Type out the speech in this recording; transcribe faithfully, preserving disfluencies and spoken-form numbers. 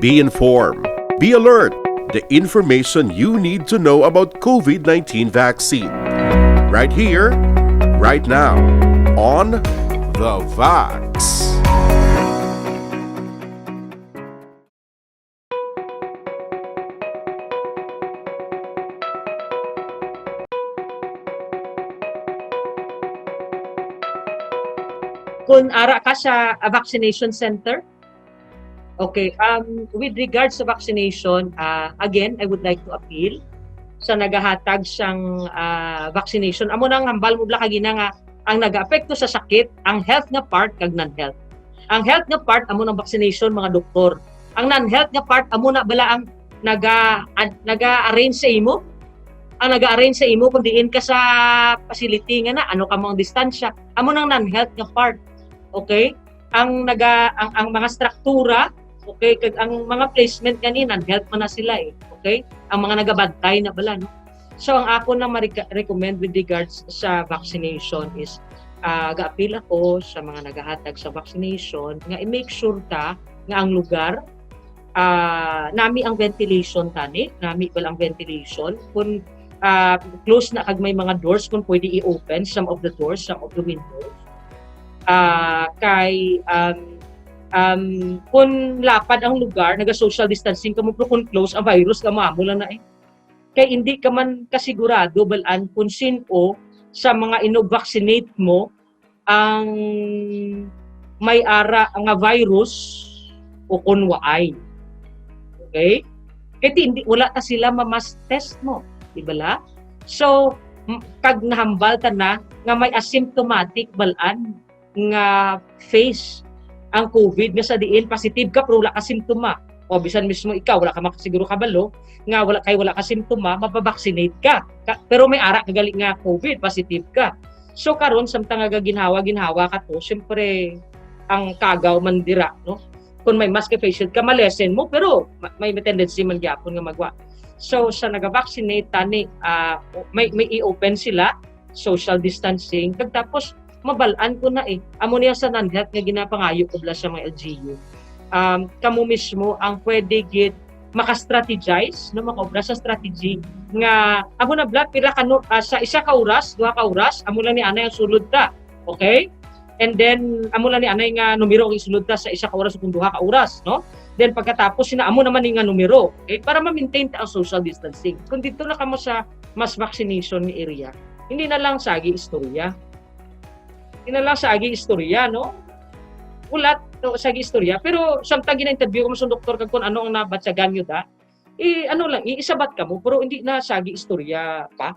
Be informed. Be alert. The information you need to know about COVID nineteen vaccine. Right here, right now, on The Vax. Kung ara ka sa, ah, vaccination center, okay, um, with regards sa vaccination, ah, again, I would like to appeal sa nagahatag sang, ah, vaccination. Amo nang hambal mo bala kagina nga ang nagaapekto sa sakit, ang health nga part kag non-health. Ang health nga part amo nang vaccination, mga doktor. Ang non-health nga part amo na bala ang naga ad- naga-arrange sa imo. Ang naga-arrange sa imo kung diin ka sa facility nga na, ano ka mo ang distansya. Amo nang non-health nga part. Okay? Ang naga ang, ang mga struktura, okay, kag ang mga placement gani non-health man na sila eh. Okay? Ang mga nagabantay na bala, no? So ang ako na ma-recommend with regards sa vaccination is, ah, ga-appeal ako sa mga nagahatag sa vaccination nga i-make sure ta nga ang lugar, ah, nami ang ventilation tani, nami bala ang ventilation. Kung, ah, close na kag may mga doors, kung pwede i-open some of the doors, some of the windows. Ah, kay, um, um, kung lapad ang lugar, naga-social distancing kamo, pero kung close, ang virus ka mo lang na eh. Kay hindi ka man kasigurado, balaan, kung sin-o sa mga ino-vaccinate mo ang may ara nga virus o kung waay. Okay? Kay ti-, hindi, wala ta sila ma-mass test mo, di bala? So, m- kag nahambal ta na nga may asymptomatic, balaan, nga phase ang COVID nga sa diin positive ka pero wala ka simptoma. O bisan mismo ikaw, wala ka makasiguro kabalo nga wala kay wala ka simptoma, mapabaksinate ka. Ka- pero may ara ka gali nga COVID, positive ka. So karon samtang nga ginhawa-ginhawa ka to, syempre ang kagaw man dira, no? Kung may mask kay face shield ka, malesen mo, pero ma- may tendency man gyapon nga magwa. So sa naga-vaccinate tani, ah, may may i-open sila, social distancing, kag tapos mabal-an ko na eh. Amo niya sa non-health nga ginapangayo ko bala sa mga L G U. Um, kamo mismo ang pwede gid maka-strategize, no, makaobra sa strategy nga amo na bala pila ka no, ah, sa isa ka oras, duha ka oras, amo lang ni anay ang sulod ta. Okay? And then amo lang ni anay nga numero ang isulod ta sa isa ka oras o kung duha ka oras, no? Then pagkatapos sina amo naman ni nga numero, okay? Para ma-maintain ta ang social distancing. Kung dito na kamo sa mass vaccination nga area, hindi na lang sagi istorya. Hindi na lang sagi istorya, no? Ulat no, sagi istorya. Pero samtang gina-interview ko mo sa doktor kag kung ano ang nabatyagan nyo da, eh, ano lang, iisabat ka mo, pero hindi na sagi istorya pa.